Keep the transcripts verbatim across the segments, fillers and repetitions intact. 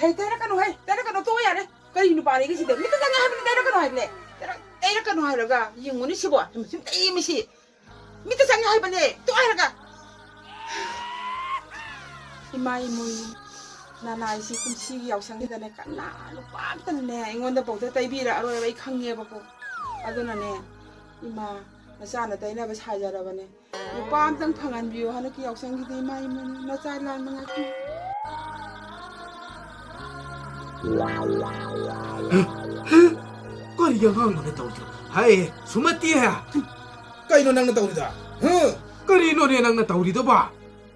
ꯑꯦ, ꯇꯩꯔꯛꯀꯅꯨ ꯍꯦ, ꯇꯩꯔꯛꯀꯅꯨ, ꯇꯣꯛꯑꯣ ꯌꯥꯔꯦ꯫ ꯀꯔꯤ ꯅꯨꯄꯥꯅꯤꯒꯤ ꯁꯤꯗ? ꯃꯤꯠꯇ ꯆꯪꯉꯦ ꯍꯥꯏꯕꯅꯤ, ꯇꯩꯔꯛꯀꯅꯨ ꯍꯥꯏꯕꯅꯦ꯫ ꯇꯩꯔꯛ-, ꯇꯩꯔꯛꯀꯅꯨ ꯍꯥꯏꯔꯒ, ꯌꯦꯡꯉꯨꯅꯦ ꯁꯤꯕꯣ꯫ ꯁꯨꯝ ꯇꯩ ꯃꯤꯁꯤ꯫ ꯃꯤꯠꯇ ꯆꯪꯉꯦ ꯍꯥꯏꯕꯅꯦ, ꯇꯣꯛꯑꯣ ꯍꯥꯏꯔꯒ꯫ ꯏꯃꯥ ꯏꯃꯣꯏꯅꯨ, ꯅꯅꯥꯏꯁꯤ ꯀꯨꯝꯁꯤꯒꯤ ꯌꯥꯎꯁꯪꯁꯤꯗꯅꯦ, ꯀꯅꯥ ꯅꯨꯄꯥ ꯑꯝꯇꯅꯅꯦ, ꯑꯩꯉꯣꯟꯗ ꯕꯧꯗ ꯇꯩꯕꯤꯔꯛꯑꯔꯣꯏꯕ, ꯑꯩ ꯈꯪꯉꯦꯕꯀꯣ꯫ ꯑꯗꯨꯅꯅꯦ, ꯏꯃꯥ, ꯅꯆꯥꯅ ꯇꯩꯅꯕ ꯁꯥꯖꯔꯕꯅꯦ꯫ ꯅꯨꯄꯥ ꯑꯝꯇꯪ ꯐꯪꯍꯟꯕꯤꯌꯨ ꯍꯟꯗꯛꯀꯤ ꯌꯥꯎꯁꯪꯒꯤꯗꯤ, ꯏꯃꯥ ꯏꯃꯣꯏꯅꯨ, ꯅꯆꯥ ꯂꯥꯟꯕ ꯉꯥꯛꯇꯅꯤ꯫ ꯀꯔꯤ ꯑꯉꯥꯡꯅꯣꯅꯦ ꯇꯧꯔꯤꯗꯣ? ꯍꯥꯏ, ꯁꯨꯃꯇꯤ! ꯀꯩꯅꯣ ꯅꯪꯅ ꯇꯧꯔꯤꯗꯣ? ꯍꯨ? ꯀꯔꯤꯅꯣꯅꯦ ꯅꯪꯅ ꯇꯧꯔꯤꯗꯨꯕꯣ?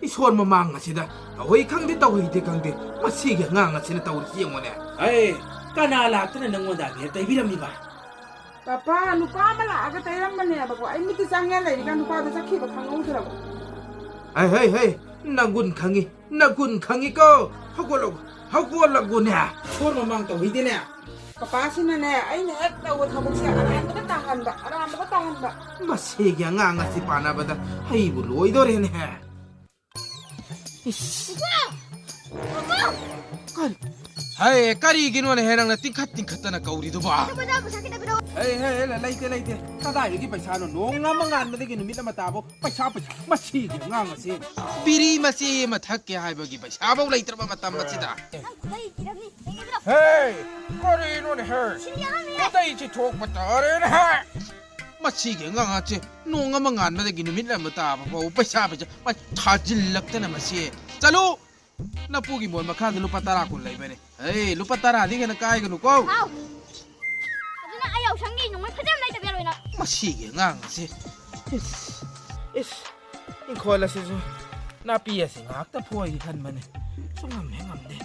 ꯏꯁꯣꯔ ꯃꯃꯥꯡ ꯑꯁꯤꯗ ꯇꯧꯏ ꯈꯪꯗꯦ, ꯇꯧꯍꯩꯗꯦ ꯈꯪꯗꯦ, ꯃꯁꯤꯒꯤ ꯑꯉꯥꯡ ꯑꯁꯤꯅ ꯇꯧꯔꯤꯁꯤ ꯌꯦꯡꯉꯨꯅꯦ꯫ ꯑꯦ, ꯀꯅꯥ ꯂꯥꯛꯇꯅ ꯅꯪꯉꯣꯟꯗ ꯑꯕꯦꯔ ꯇꯩꯕꯤꯔꯝꯃꯤꯕ? ꯄꯥꯄꯥ, ꯅꯨꯄꯥ ꯑꯃ ꯂꯥꯛꯑꯒ ꯇꯩꯔꯝꯕꯅꯦꯕꯀꯣ, ꯑꯩ ꯃꯤꯠꯇ ꯆꯪꯉ ꯂꯩꯔꯤꯀꯥꯟ ꯅꯨꯄꯥꯗꯣ ꯆꯠꯈꯤꯕ ꯈꯪꯍꯧꯗ꯭ꯔꯕ꯫ ꯍꯩ, ꯍꯩ, ꯍꯩ, ꯅꯒꯨꯟ ꯈꯪꯉꯤ, ꯅꯒꯨꯟ ꯈꯪꯉꯤꯀꯣ꯫ ꯍꯧꯒꯠꯂꯣ, ꯍꯧꯒꯠꯂꯒꯣꯅꯦ꯫ ꯏꯁꯣꯔ ꯃꯃꯥꯡ ꯇꯧꯍꯩꯗꯦꯅꯦ꯫ ꯄꯥꯄꯥꯁꯤꯅꯅꯦ, ꯑꯩꯅ ꯍꯦꯛ ꯇꯧꯕ ꯊꯕꯛꯁꯦ ꯑꯔꯥꯟꯕꯗ ꯇꯥꯍꯟꯕ, ꯑꯔꯥꯟꯕꯗ ꯇꯥꯍꯟꯕ꯫ ꯃꯁꯤꯒꯤ ꯑꯉꯥꯡ ꯑꯁꯤ ꯄꯥꯟꯅꯕꯗ ꯑꯩꯕꯨ ꯂꯣꯏꯗꯣꯔꯦꯅꯦ꯫ ꯏꯁ꯫ ꯀꯔꯤ? ꯍꯩ, ꯀꯔꯤꯒꯤꯅꯣꯅꯦꯍꯦ ꯅꯪꯅ ꯇꯤꯡꯈꯠ ꯇꯤꯡꯈꯠꯇꯅ ꯀꯧꯔꯤꯗꯨꯕꯣ? ꯕꯖꯥꯔ ꯄꯩꯁꯥ ꯈꯤꯇ ꯄꯤꯔꯛꯑꯣ꯫ ꯍꯩ, ꯍꯩ, ꯍꯩ, ꯂꯩꯇꯦ, ꯂꯩꯇꯦ꯫ ꯀꯗꯥꯏꯗꯒꯤ ꯄꯩꯁꯥꯅꯣ? ꯅꯣꯡ ꯑꯃ ꯉꯥꯟꯕꯗꯒꯤ ꯅꯨꯃꯤꯠ ꯑꯃ ꯇꯥꯕ ꯄꯩꯁꯥ, ꯄꯩꯁꯥ꯫ ꯃꯁꯤꯒꯤ ꯑꯉꯥꯡ ꯑꯁꯤ꯫ ꯕꯤꯔꯤ ꯃꯆꯦ ꯑꯃ ꯊꯛꯀꯦ ꯍꯥꯏꯕꯒꯤ ꯄꯩꯁꯥꯐꯧ ꯂꯩꯇ꯭ꯔꯕ ꯃꯇꯝ ꯑꯁꯤꯗ꯫ ꯅꯪ ꯈꯨꯗꯩ ꯄꯤꯔꯝꯅꯤ, ꯂꯩꯒꯗ꯭ꯔꯣ? ꯍꯦ! ꯀꯔꯤꯅꯣꯅꯦ ꯍꯦ? ꯁꯤꯗꯤ ꯑꯍꯟꯅꯤ꯫ ꯈꯨꯗꯩꯁꯤ ꯊꯣꯛꯄ ꯇꯥꯔꯦꯅꯦ ꯍꯦ! ꯃꯁꯤꯒꯤ ꯑꯉꯥꯡ ꯑꯁꯤ ꯅꯣꯡ ꯑꯃ ꯉꯥꯟꯕꯗꯒꯤ ꯅꯨꯃꯤꯠ ꯑꯃ ꯇꯥꯕ ꯐꯥꯎ ꯄꯩꯁꯥ, ꯄꯩꯁꯥ ꯃꯥ ꯊꯥꯖꯤꯜꯂꯛꯇꯅ ꯃꯁꯤ꯫ ꯆꯠꯂꯨ! ꯅꯄꯨꯒꯤ ꯃꯣꯟ ꯃꯈꯥꯗ ꯂꯨꯄꯥ ꯇꯔꯥ ꯀꯨꯟ ꯂꯩꯕꯅꯦ꯫ ꯍꯦ, ꯂꯨꯄꯥ ꯇꯔꯥꯗꯤ ꯍꯦꯟꯅ ꯀꯥꯏꯒꯅꯨꯀꯣ꯫ ꯍꯥꯎ꯫ ꯑꯗꯨꯅ ꯑꯩ ꯌꯥꯎꯁꯪꯒꯤ ꯅꯣꯡꯃꯩ ꯐꯖꯅ ꯂꯩꯇꯕ ꯌꯥꯔꯣꯏ ꯅꯪ꯫ ꯃꯁꯤꯒꯤ ꯑꯉꯥꯡ ꯑꯁꯤ꯫ ꯏꯁ, ꯏꯁ, ꯏꯪꯈꯣꯜ ꯑꯁꯤꯁꯨ ꯅꯥꯄꯤ ꯑꯁꯤ ꯉꯥꯛꯇ ꯐꯣꯏꯒꯦ ꯈꯟꯕꯅꯦ꯫ ꯁꯨꯡꯉꯝ ꯍꯦꯛ ꯉꯝꯗꯦ꯫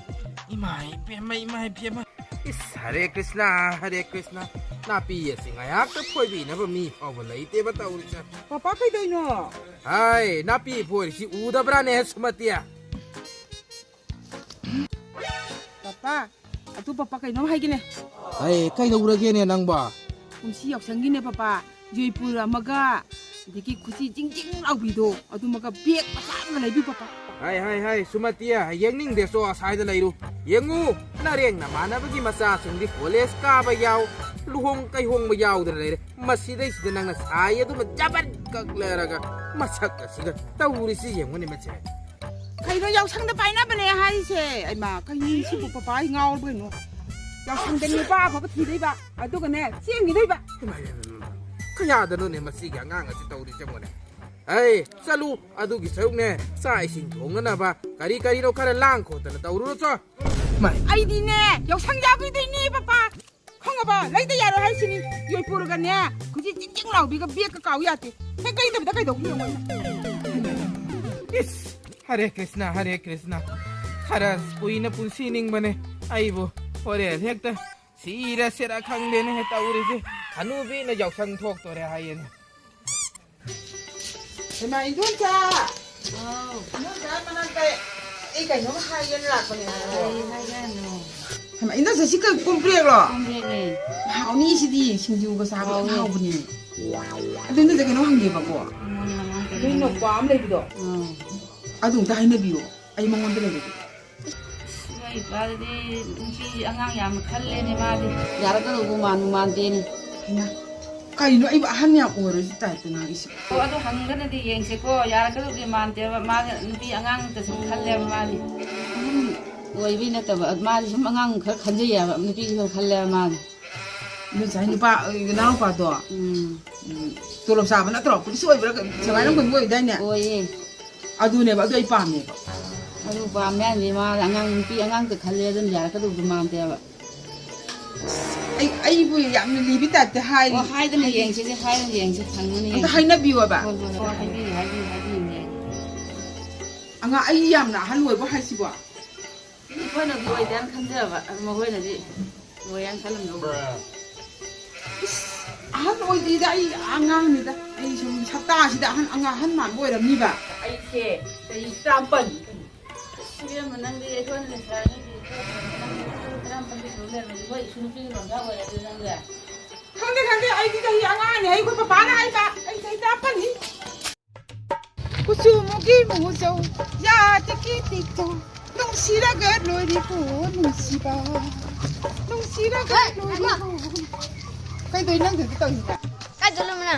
ꯏꯃꯥ ꯏꯕꯦꯝꯃ, ꯏꯃꯥ ꯏꯕꯦꯝꯃ꯫ ꯏꯁ, ꯍꯔꯦ ꯀ꯭ꯔꯤꯁꯅ, ꯍꯔꯦ ꯀ꯭ꯔꯤꯁꯅ꯫ ꯅꯥꯄꯤ ꯑꯁꯤ ꯉꯥꯏꯍꯥꯛꯇ ꯐꯣꯏꯕꯤꯅꯕ ꯃꯤ ꯐꯥꯎꯕ ꯂꯩꯇꯦꯕ ꯇꯧꯔꯤꯁꯦ꯫ ꯄꯥꯄꯥ ꯀꯩꯗꯧꯏꯅꯣ? ꯍꯥꯏ, ꯅꯥꯄꯤ ꯐꯣꯏꯔꯤꯁꯤ ꯎꯗꯕ꯭ꯔꯥꯅꯦ, ꯁꯨꯃꯇꯤ? ꯄꯥꯄꯥ, ꯑꯗꯨ ꯄꯥꯄꯥ ꯀꯩꯅꯣꯝ ꯍꯥꯏꯒꯦꯅꯦ꯫ ꯑꯩ ꯀꯩꯗꯧꯔꯒꯦꯅꯦ ꯅꯪꯕꯣ? ꯀꯨꯝꯁꯤ ꯌꯥꯎꯁꯪꯒꯤꯅꯦ ꯄꯥꯄꯥ, ꯖꯣꯏꯄꯨꯔ ꯑꯃꯒ, ꯑꯗꯒꯤ ꯈꯨꯖꯤ ꯖꯤꯡ ꯖꯤꯡ ꯂꯥꯎꯕꯤꯗꯣ, ꯑꯗꯨꯃꯒ ꯕꯦꯒ ꯃꯆꯥ ꯑꯃꯒ ꯂꯩꯕꯤꯌꯨ ꯄꯥꯄꯥ꯫ ꯍꯥꯏ, ꯍꯥꯏ, ꯍꯥꯏ, ꯁꯨꯃꯇꯤ, ꯌꯦꯡꯅꯤꯡꯗꯦ, ꯆꯣ, ꯑꯁ꯭ꯋꯥꯏꯗ ꯂꯩꯔꯨ꯫ ꯌꯦꯡꯉꯨ, ꯅꯔꯦꯡ ꯅꯃꯥꯟꯅꯕꯒꯤ ꯃꯆꯥꯁꯤꯡꯗꯤ ꯀꯣꯂꯦꯖ ꯀꯥꯕ ꯌꯥꯎ, ꯂꯨꯍꯣꯡ ꯀꯩꯍꯣꯡꯕ ꯌꯥꯎꯗꯅ ꯂꯩꯔꯦ꯫ ꯃꯁꯤꯗꯩꯁꯤꯗ ꯅꯪꯅ ꯁꯥꯏ ꯑꯗꯨꯃ ꯖꯕꯠ ꯀꯛ ꯂꯩꯔꯒ, ꯃꯁꯛ ꯑꯁꯤꯒ ꯇꯧꯔꯤꯁꯤ ꯌꯦꯡꯉꯨꯅꯦ, ꯃꯁꯦ꯫ ꯀꯩꯅꯣ ꯌꯥꯎꯁꯪꯗ ꯄꯥꯏꯅꯕꯅꯦ ꯍꯥꯏꯁꯦ? ꯑꯩꯃꯥ, ꯀꯩꯅꯣ ꯁꯤꯕꯨ ꯄꯄꯥ ꯑꯩ ꯉꯥꯎꯔꯕ ꯀꯩꯅꯣ? ꯌꯥꯎꯁꯪꯗ ꯅꯨꯄꯥ ꯑꯐꯕ ꯊꯤꯗꯣꯏꯕ, ꯑꯗꯨꯒꯅꯦ, ꯆꯦꯟꯈꯤꯗꯣꯏꯕ꯫ ꯏꯃꯥ, ꯏꯃꯥ, ꯏꯃꯥ, ꯏꯃꯥ꯫ ꯀꯌꯥꯗꯅꯣꯅꯦ ꯃꯁꯤꯒꯤ ꯑꯉꯥꯡ ꯑꯁꯤ ꯇꯧꯔꯤꯁꯦ, ꯌꯦꯡꯉꯨꯅꯦ꯫ ꯑꯩ ꯆꯠꯂꯨ, ꯑꯗꯨꯒꯤ ꯁꯔꯨꯛꯅꯦ, ꯆꯥꯛ ꯏꯁꯤꯡ ꯊꯣꯡꯅꯅꯕ ꯀꯔꯤ ꯀꯔꯤꯅꯣ ꯈꯔ ꯂꯥꯡ ꯈꯣꯠꯇꯅ ꯇꯧꯔꯨꯔꯣ ꯆꯣ꯫ ꯃꯥꯏ꯫ ꯑꯩꯗꯤꯅꯦ, ꯌꯥꯎꯁꯪ ꯌꯥꯎꯈꯤꯗꯣꯏꯅꯦ, ꯄꯄꯥ꯫ ꯈꯪꯉꯕ? ꯂꯩꯇ ꯌꯥꯔꯣꯏ ꯍꯥꯏꯁꯤꯅꯤ꯫ ꯌꯣꯏꯄꯨꯔꯒꯅꯦ, ꯍꯧꯖꯤꯛ ꯆꯤꯡ ꯆꯤꯡ ꯂꯥꯎꯕꯤꯒ ꯕꯦꯛꯀ ꯀꯥꯎ ꯌꯥꯗꯦ꯫ ꯍꯦꯛ ꯂꯩꯇꯕꯗ ꯀꯩꯗꯧꯅꯤ ꯌꯦꯡꯉꯣ꯫ ꯏꯁ, ꯍꯔꯦ ꯀ꯭ꯔꯤꯁꯅ, ꯍꯔꯦ ꯀ꯭ꯔꯤꯁꯅ꯫ ꯈꯔ ꯀꯨꯏꯅ ꯄꯨꯟꯁꯤ ꯅꯤꯡꯕꯅꯦ ꯑꯩꯕꯨ꯫ ꯍꯣꯔꯦꯟ ꯍꯦꯛꯇ ꯁꯤꯔ ꯁꯤꯔ ꯈꯪꯗꯦꯅꯦ ꯇꯧꯔꯤꯁꯦ꯫ ꯍꯅꯨꯕꯤꯅ ꯌꯥꯎꯁꯪ ꯊꯣꯛꯇꯣꯔꯦ ꯍꯥꯏꯌꯦꯅꯦ꯫ ꯍꯩꯃꯥ, ꯏꯟꯗꯣꯝꯆꯥ! ꯑꯥꯎ꯫ ꯏꯟꯗꯣꯝꯆꯥ ꯃꯅꯥꯛꯇ ꯑꯩ ꯀꯩꯅꯣꯝ ꯍꯥꯏꯒꯦꯅ ꯂꯥꯛꯄꯅꯦ꯫ ꯀꯔꯤ ꯍꯥꯏꯒꯦ ꯍꯥꯏꯅꯣ? ꯍꯩꯃꯥ, ꯏꯟꯗꯣꯝꯆꯥ, ꯁꯤ ꯀꯩ ꯀꯣꯝꯄ꯭ꯔꯦꯛꯂꯣ? ꯀꯣꯝꯄ꯭ꯔꯦꯛꯅꯦ꯫ ꯍꯥꯎꯅꯤ ꯁꯤꯗꯤ, ꯁꯤꯡꯖꯨꯒ ꯆꯥꯕꯗ ꯍꯥꯎꯋꯦ꯫ ꯍꯥꯎꯕꯅꯦ꯫ ꯑꯗꯨ ꯅꯠꯇꯦ, ꯀꯩꯅꯣꯝ ꯍꯪꯒꯦꯕꯀꯣ꯫ ꯍꯪꯉꯣ, ꯍꯪꯉꯣ, ꯀꯔꯤ ꯅꯣꯏ ꯍꯪꯉꯣ? ꯅꯨꯄꯥ ꯑꯃ ꯂꯩꯕꯗꯣ꯫ ꯑꯥ꯫ ꯑꯗꯨ ꯑꯝꯇ ꯍꯥꯏꯅꯕꯤꯌꯣ, ꯑꯩ ꯃꯉꯣꯟꯗ ꯂꯩꯔꯒꯦ꯫ ꯅꯣꯏ ꯏꯄꯥꯗꯨꯗꯤ ꯅꯨꯄꯤ ꯑꯉꯥꯡ ꯌꯥꯝ ꯈꯜꯂꯦꯅꯦ ꯃꯥꯗꯤ꯫ ꯌꯥꯔꯛꯀꯗꯧꯕ ꯃꯥꯟꯕꯨ ꯃꯥꯟꯗꯦꯅꯦ꯫ ꯍꯩꯃꯥ, ꯀꯩꯅꯣ ꯑꯩꯕꯨ ꯑꯍꯟ ꯌꯥꯝ ꯑꯣꯏꯔꯁꯤ ꯇꯥꯏꯞꯇ ꯉꯥꯡꯉꯤꯁꯤꯕꯣ? ꯑꯣ, ꯑꯗꯨ ꯍꯪꯗꯅꯗꯤ ꯌꯦꯡꯁꯦꯀꯣ, ꯌꯥꯔꯛꯀꯗꯧꯗꯤ ꯃꯥꯟꯗꯦꯕ꯫ ꯃꯥꯅ ꯅꯨꯄꯤ ꯑꯉꯥꯡꯇ ꯁꯨꯝ ꯈꯜꯂꯦꯕ ꯃꯥꯗꯤ꯫ ꯑꯍꯟ ꯑꯣꯏꯕꯩ ꯅꯠꯇꯕ, ꯃꯥꯗꯤ ꯁꯨꯝ ꯑꯉꯥꯡ ꯈꯔ ꯈꯟꯖꯩꯌꯦꯕ, ꯅꯨꯄꯤꯁꯨ ꯈꯔ ꯈꯜꯂꯦꯕ ꯃꯥꯗꯤ꯫ ꯉꯁꯥꯏ ꯅꯨꯄꯥ, ꯅꯅꯥꯎꯄꯥꯗꯣ? ꯎꯝ꯫ ꯎꯝ, ꯇꯣꯂꯣꯞ ꯆꯥꯕ ꯅꯠꯇ꯭ꯔꯣ? ꯄꯨꯂꯤꯁ ꯑꯣꯏꯕ꯭ꯔꯥ? ꯁꯦꯕꯥꯏꯔꯝ ꯀꯨꯟꯕ ꯑꯣꯏꯗꯥꯏꯅꯦ? ꯑꯣꯏꯌꯦ꯫ ꯑꯗꯨꯅꯦꯕ, ꯑꯗꯨ ꯑꯩ ꯄꯥꯝꯃꯦꯕ꯫ ꯑꯗꯨ ꯄꯥꯝꯃꯦ ꯍꯥꯏꯅꯤ, ꯃꯥ ꯑꯉꯥꯡ, ꯅꯨꯄꯤ ꯑꯉꯥꯡꯇ ꯈꯜꯂꯦ, ꯑꯗꯨꯝ ꯌꯥꯔꯛꯀꯗꯧꯕꯗꯣ ꯃꯥꯟꯗꯦꯕ꯫ ꯑꯩ, ꯑꯩꯕꯨ ꯌꯥꯝꯅ ꯂꯤꯕꯤ ꯇꯥꯏꯞꯇ ꯍꯥꯏꯔꯤ꯫ ꯑꯣ, ꯍꯥꯏꯗꯅ ꯌꯦꯡꯁꯤꯁꯦ, ꯍꯥꯏꯗꯅ ꯌꯦꯡꯁꯤ, ꯐꯪꯒꯅꯤ ꯑꯝꯇ ꯌꯦꯡꯁꯤ꯫ ꯍꯥꯏꯅꯕꯤꯌꯣꯕ꯫ ꯍꯣꯏ, ꯍꯣꯏ, ꯍꯣꯏ, ꯍꯥꯏꯕꯤꯌꯨ, ꯍꯥꯏꯕꯤꯌꯨ, ꯍꯥꯏꯕꯤꯌꯨꯅꯦ꯫ ꯑꯉꯥꯡ, ꯑꯩ ꯌꯥꯝꯅ ꯑꯍꯜ ꯑꯣꯏꯕ ꯍꯥꯏꯁꯤꯕꯣ? ꯑꯩꯈꯣꯏꯅꯗꯤ ꯑꯣꯏꯗꯦꯅ ꯈꯟꯖꯕ, ꯑꯗꯨ ꯃꯈꯣꯏꯅꯗꯤ ꯑꯣꯏꯌꯦꯅ ꯈꯜꯂꯝꯗꯧꯕ꯫ ꯏꯁ, ꯑꯍꯟ ꯑꯣꯏꯗ꯭ꯔꯤꯗ, ꯑꯩ ꯑꯉꯥꯡꯅꯤꯗ꯫ ꯑꯩ ꯁꯨꯝ ꯁꯛꯇꯥꯁꯤꯗ ꯑꯍꯟ, ꯑꯉꯥꯡ, ꯑꯍꯟ ꯃꯥꯟꯕ ꯑꯣꯏꯔꯝꯅꯤꯕ꯫ ꯑꯩꯁꯦ ꯆꯍꯤ ꯇꯔꯥꯃꯥꯄꯟ꯫ ꯑꯁ, ꯏꯕꯦꯝꯃ, ꯅꯪꯗꯤ ꯑꯩꯈꯣꯏꯅ ꯂꯩꯁꯥꯔꯤꯉꯩꯗꯤ ꯏꯕꯦꯝꯃ, ꯅꯪꯗꯤ ꯆꯍꯤ ꯇꯔꯥꯃꯥꯄꯟꯗꯤ ꯁꯨ ꯂꯩꯔꯝꯃꯗꯤ ꯃꯣꯏ ꯏꯁꯨ ꯅꯨꯄꯤꯒꯤ ꯂꯣꯟꯗꯥ ꯑꯣꯏꯔꯗꯤ ꯅꯪꯗꯤ꯫ ꯈꯪꯗꯦ, ꯈꯪꯗꯦ, ꯑꯩꯗꯤ ꯆꯍꯤ ꯑꯉꯥꯡꯅꯤ, ꯑꯩꯈꯣꯏ ꯄꯄꯥꯅ ꯍꯥꯏꯕ, ꯑꯩ ꯆꯍꯤ ꯇꯔꯥꯃꯥꯄꯟꯅꯤ꯫ ꯀꯨꯁ ꯆꯨꯃꯨꯒꯤ ꯃꯨꯖꯧ, ꯌꯥꯗꯒꯤ ꯇꯤꯛꯇꯧ, ꯅꯨꯡꯁꯤꯔꯒ ꯂꯣꯏꯔꯦꯀꯣ, ꯅꯨꯡꯁꯤꯕ, ꯅꯨꯡꯁꯤꯔꯒ ꯍꯦ, ꯂꯣꯏꯔꯦꯀꯣ꯫ ꯀꯩꯗꯧꯔꯤ ꯅꯪ ꯑꯗꯨꯗ ꯇꯧꯔꯤꯁꯦ? ꯀꯥꯏ ꯆꯠꯂꯝꯕꯅꯣ?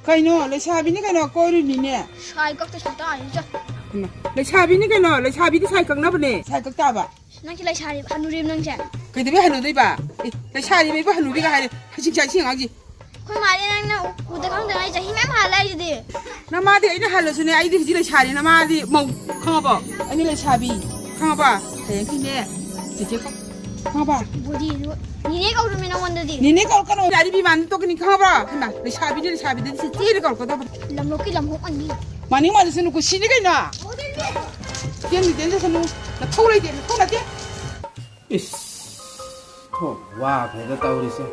ꯀꯩꯅꯣ, ꯂꯩꯁꯥꯕꯤꯅꯤ ꯀꯩꯅꯣ, ꯀꯣꯏꯔꯨꯅꯤꯅꯦ꯫ ꯁꯥꯏ ꯀꯛꯇ ꯁꯨꯡꯇꯥ ꯍꯥꯏꯔꯤꯁꯦ꯫ ꯍꯩꯃꯥ, ꯂꯩꯁꯥꯕꯤꯅꯤ ꯀꯩꯅꯣ, ꯂꯩꯁꯥꯕꯤꯗꯤ ꯁꯥꯏ ꯀꯛꯅꯕꯅꯦ, ꯁꯥꯏ ꯀꯛ ꯇꯥꯕ꯫ ꯅꯪꯁꯦ ꯂꯩꯁꯥꯔꯤꯕ ꯍꯅꯨꯔꯦꯕ ꯅꯪꯁꯦ꯫ ꯀꯩꯗꯧꯕꯩ ꯍꯅꯨꯗꯣꯏꯕ? ꯑꯦ, ꯂꯩꯁꯥꯔꯤꯕ ꯑꯩꯕꯨ ꯍꯅꯨꯕꯤꯒ ꯍꯥꯏꯔꯦ, ꯍꯧꯖꯤꯛ ꯆꯥꯏꯁꯤ ꯑꯉꯥꯡꯁꯤ꯫ ꯑꯩꯈꯣꯏ ꯃꯥꯗꯤ ꯅꯪꯅ ꯎ-, ꯎꯗ ꯈꯪꯗꯉꯥꯏ ꯆꯍꯤ ꯃꯌꯥꯝ ꯍꯜꯂꯦ ꯍꯥꯏꯁꯤꯗꯤ꯫ ꯅꯃꯥꯗꯤ ꯑꯩꯅ ꯍꯜꯂꯁꯨꯅꯦ, ꯑꯩꯗꯤ ꯍꯧꯖꯤꯛ ꯂꯩꯁꯥꯔꯤ, ꯅꯃꯥꯗꯤ ꯃꯧ, ꯈꯪꯉꯕꯣ? ꯑꯩꯅ ꯂꯩꯁꯥꯕꯤ, ꯈꯪꯉꯕꯣ? ꯍꯌꯦꯡꯗꯤꯅꯦ, ꯆꯤꯆꯦ ꯀꯧ-, ꯈꯪꯉꯕꯣ? ꯕꯣꯗꯤꯗꯨ ꯅꯦꯅꯦ ꯀꯧꯔꯨꯃꯤ ꯅꯉꯣꯟꯗꯗꯤ꯫ ꯅꯦꯅꯦ ꯀꯧꯔꯛꯀꯅꯣ, ꯌꯥꯔꯤꯕꯤ ꯏꯃꯥꯟꯅꯕꯤ ꯇꯣꯛꯀꯅꯤ, ꯈꯪꯉꯕꯣ? ꯍꯩꯃꯥ, ꯂꯩꯁꯥꯕꯤꯅꯤ, ꯂꯩꯁꯥꯕꯤꯗꯗꯤ ꯆꯤꯆꯦꯅ ꯀꯧꯔꯛꯀꯗꯕꯅꯤ꯫ ꯂꯝꯂꯣꯛꯀꯤ ꯂꯝꯍꯣꯛ ꯑꯅꯤ꯫ ꯃꯅꯤꯡ ꯃꯥꯟꯗꯁꯨ ꯅꯨꯡꯁꯤꯅꯤ ꯀꯩꯅꯣ꯫ ꯕꯣꯗꯤꯅꯦ꯫ ꯆꯦꯟꯗꯤ ꯆꯦꯟꯖꯁꯅꯨ, ꯅꯊꯧ ꯂꯩꯇꯦ, ꯅꯊꯧ ꯅꯠꯇꯦ꯫ ꯏꯁ, ꯊꯣꯛ ꯋꯥꯈ꯭ꯔꯦꯗ ꯇꯧꯔꯤꯁꯦ꯫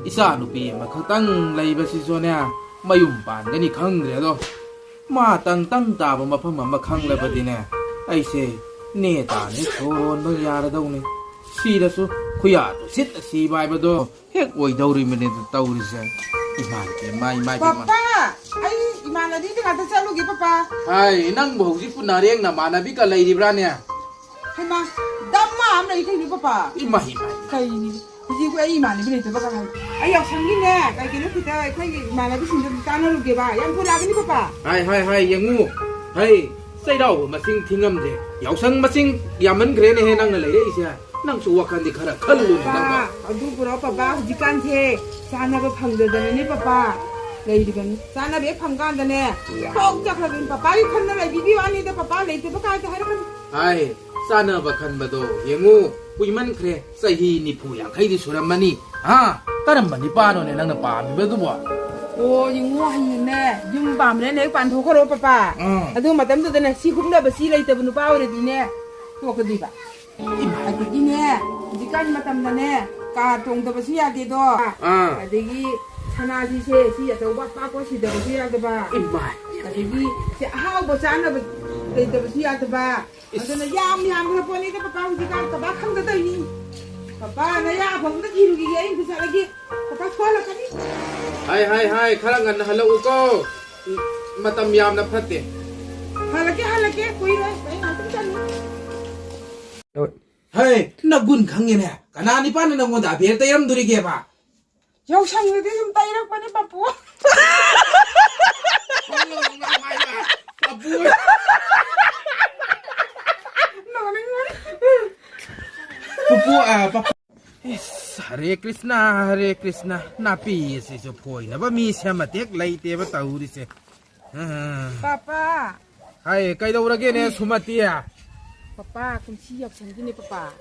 ꯏꯆꯥ ꯅꯨꯄꯤ ꯑꯃꯈꯛꯇꯪ ꯂꯩꯕꯁꯤꯁꯨꯅꯦ, ꯃꯌꯨꯝ ꯄꯥꯟꯒꯅꯤ ꯈꯪꯗ꯭ꯔꯦ ꯑꯗꯣ꯫ ꯃꯥ ꯇꯪ ꯇꯪ ꯇꯥꯕ ꯃꯐꯝ ꯑꯃ ꯈꯪꯂꯕꯗꯤꯅꯦ, ꯑꯩꯁꯦ ꯅꯦ ꯇꯥꯅ ꯍꯦꯛ ꯁꯣꯔ ꯍꯣꯟꯕ ꯌꯥꯔꯗꯧꯅꯦ꯫ ꯁꯤꯔꯁꯨ ꯈꯨꯌꯥꯗꯨ ꯁꯤꯠꯅ ꯁꯤꯕ ꯍꯥꯏꯕꯗꯣ ꯍꯦꯛ ꯑꯣꯏꯗꯧꯔꯤꯕꯅꯦ ꯑꯗꯨ ꯇꯧꯔꯤꯁꯦ꯫ ꯏꯃꯥ ꯏꯕꯦꯝꯃ, ꯏꯃꯥ ꯏꯕꯦꯝꯃ꯫ ꯄꯄꯥ, ꯑꯩ ꯏꯃꯥꯟꯅꯕꯤꯗ ꯉꯥꯛꯇ ꯆꯠꯂꯨꯒꯦ, ꯄꯄꯥ꯫ ꯍꯥꯏ, ꯅꯪꯕꯨ ꯍꯧꯖꯤꯛꯄꯨ ꯅꯥꯔꯦꯡ ꯅꯃꯥꯟꯅꯕꯤꯒ ꯂꯩꯔꯤꯕ꯭ꯔꯥꯅꯦ? ꯍꯩꯃꯥ, ꯗꯝꯃ ꯑꯃ ꯂꯩ ꯀꯩꯅꯣ, ꯄꯄꯥ? ꯏꯃꯥ, ꯏꯃꯥ, ꯏꯃꯥ꯫ ꯀꯩꯅꯤ? ꯍꯧꯖꯤꯛ ꯑꯩ ꯏꯃꯥꯟꯅꯕꯤ ꯂꯩꯇꯕꯒ ꯍꯥꯏ꯫ ꯑꯩ ꯌꯥꯎꯁꯪꯒꯤꯅꯦ, ꯀꯩ ꯀꯩꯅꯣ ꯈꯤꯇ ꯑꯩꯈꯣꯏꯒꯤ ꯏꯃꯥꯟꯅꯕꯤꯁꯤꯡꯗꯣ ꯑꯗꯨꯝ ꯆꯥꯟꯅꯔꯨꯒꯦꯕ꯫ ꯌꯥꯝ ꯊꯨꯅ ꯂꯥꯛꯀꯅꯤ, ꯄꯄꯥ꯫ ꯍꯥꯏ, ꯍꯥꯏ, ꯍꯥꯏ, ꯌꯦꯡꯉꯨ꯫ ꯍꯩ, ꯆꯩꯔꯥꯎꯕ ꯃꯁꯤꯡ ꯊꯤꯉꯝꯗꯦ꯫ ꯌꯥꯎꯁꯪ ꯃꯁꯤꯡ ꯌꯥꯝꯃꯟꯈ꯭ꯔꯦꯅꯦꯍꯦ ꯅꯪꯅ ꯂꯩꯔꯛꯏꯁꯦ꯫ ꯅꯪꯁꯨ ꯋꯥꯈꯜꯗꯤ ꯈꯔ ꯈꯜꯂꯨꯅꯦ ꯄꯄꯥ, ꯅꯪꯕꯣ꯫ ꯑꯗꯨ ꯄꯨꯔꯛꯑꯣ, ꯄꯄꯥ, ꯍꯧꯖꯤꯛꯀꯥꯟꯁꯦ ꯆꯥꯅꯕ ꯐꯪꯗꯗꯅꯅꯦ, ꯄꯄꯥ, ꯂꯩꯔꯤꯕꯅꯤ꯫ ꯆꯥꯅꯕ ꯍꯦꯛ ꯐꯪꯀꯥꯟꯗꯅꯦ, ꯊꯣꯛ ꯆꯠꯈ꯭ꯔꯕꯅꯤ꯫ ꯄꯄꯥꯒꯤ ꯈꯟꯅ ꯂꯩꯕꯤꯕꯒꯤ ꯋꯥꯅꯤꯗ, ꯄꯄꯥ ꯂꯩꯇꯕ ꯀꯥꯏꯗ ꯍꯥꯏꯔꯛꯀꯅꯨ꯫ ꯍꯥꯏ, ꯆꯥꯅꯕ ꯈꯟꯕꯗꯣ ꯌꯦꯡꯉꯨ, ꯀꯨꯏꯃꯟꯈ꯭ꯔꯦ, ꯆꯍꯤ ꯅꯤꯐꯨ ꯌꯥꯡꯈꯩꯗꯤ ꯁꯨꯔꯝꯃꯅꯤ꯫ ꯍꯥ? ꯀꯔꯝꯕ ꯅꯤꯄꯥꯅꯣꯅꯦ ꯅꯪꯅ ꯄꯥꯝꯃꯤꯕꯗꯨꯕꯣ? ꯑꯣ, ꯌꯦꯡꯉꯨ, ꯍꯌꯦꯡꯅꯦ ꯌꯨꯝ ꯄꯥꯝꯕꯅꯦꯅ ꯍꯦꯛ ꯄꯥꯟꯊꯣꯛꯈ꯭ꯔꯣ, ꯄꯄꯥ꯫ ꯎꯝ꯫ ꯑꯗꯨ ꯃꯇꯝꯗꯨꯗꯅꯦ ꯁꯤ ꯍꯨꯞꯅꯕ ꯁꯤ ꯂꯩꯇꯕ ꯅꯨꯄꯥ ꯑꯣꯏꯔꯗꯤꯅꯦ, ꯇꯣꯛꯀꯗꯣꯏꯕ꯫ ꯏꯃꯥ꯫ ꯑꯗꯒꯤꯅꯦ, ꯍꯧꯖꯤꯛꯀꯥꯟ ꯃꯇꯝꯗꯅꯦ ꯀꯥꯔ ꯇꯣꯡꯗꯕꯁꯨ ꯌꯥꯗꯦꯗꯣ꯫ ꯑꯥ꯫ ꯑꯗꯒꯤ ꯁꯅꯥꯁꯤꯁꯦ ꯁꯤ ꯑꯆꯧꯕ ꯑꯄꯥꯛꯄ ꯁꯤꯗꯕꯁꯨ ꯌꯥꯗꯕ꯫ ꯏꯃꯥ꯫ ꯑꯗꯒꯤ ꯁꯤ ꯑꯍꯥꯎꯕ ꯆꯥꯅꯕ ꯂꯩꯇꯕꯁꯨ ꯌꯥꯗꯕ꯫ ꯏꯁ꯫ ꯑꯗꯨꯅ ꯌꯥꯝ ꯌꯥꯝꯈ꯭ꯔ ꯄꯣꯠꯅꯤꯗ ꯄꯄꯥ, ꯍꯧꯖꯤꯛꯀꯥꯟ ꯀꯃꯥꯏ ꯈꯪꯗꯗꯣꯏꯅꯤ? ꯄꯄꯥ, ꯅꯌꯥ ꯐꯪꯗ ꯊꯤꯔꯨꯈꯤꯒꯦ, ꯑꯩ ꯑꯝꯇ ꯆꯠꯂꯒꯦ꯫ ꯄꯄꯥ ꯁꯣꯜꯂꯛꯀꯅꯤ꯫ ꯍꯥꯏ, ꯍꯥꯏ, ꯍꯥꯏ, ꯈꯔ ꯉꯟꯅ ꯍꯜꯂꯛꯎꯀꯣ꯫ ꯃꯇꯝ ꯌꯥꯝꯅ ꯐꯠꯇꯦ꯫ ꯍꯜꯂꯛꯀꯦ, ꯍꯜꯂꯛꯀꯦ, ꯀꯨꯏꯔꯣꯏ, ꯑꯩ ꯉꯥꯛꯇꯪ ꯆꯪꯉꯤ꯫ ꯍꯩ, ꯅꯒꯨꯟ ꯈꯪꯉꯦꯅꯦ꯫ ꯀꯅꯥ ꯅꯤꯄꯥꯅ ꯅꯪꯉꯣꯟꯗ ꯑꯕꯦꯔ ꯇꯩꯔꯝꯗꯣꯔꯤꯒꯦꯕ? ꯌꯥꯎꯁꯪꯗꯗꯤ ꯁꯨꯝ ꯇꯩꯔꯛꯄꯅꯦ, ꯄꯄꯨ꯫ ꯄꯄꯨ꯫ ꯅꯣꯛꯅꯤꯡꯕꯅꯤ꯫ ꯄꯄꯨ, ꯑ, ꯄꯄꯨ꯫ ꯏꯁ, ꯍꯔꯦ ꯀ꯭ꯔꯤꯁꯅ, ꯍꯔꯦ ꯀ꯭ꯔꯤꯁꯅ꯫ ꯅꯥꯄꯤ ꯑꯁꯤꯁꯨ ꯐꯣꯏꯅꯕ ꯃꯤ ꯁꯦꯝꯃꯇꯦꯛ ꯂꯩꯇꯦꯕ ꯇꯧꯔꯤꯁꯦ꯫ ꯑ꯫ ꯄꯄꯥ꯫ ꯍꯥꯏ, ꯀꯩꯗꯧꯔꯒꯦꯅꯦ, ꯁꯨꯃꯇꯤ? ꯄꯄꯥ, ꯀꯨꯝꯁꯤ ꯌꯥꯎꯁꯪꯒꯤꯅꯦ, ꯄꯄꯥ꯫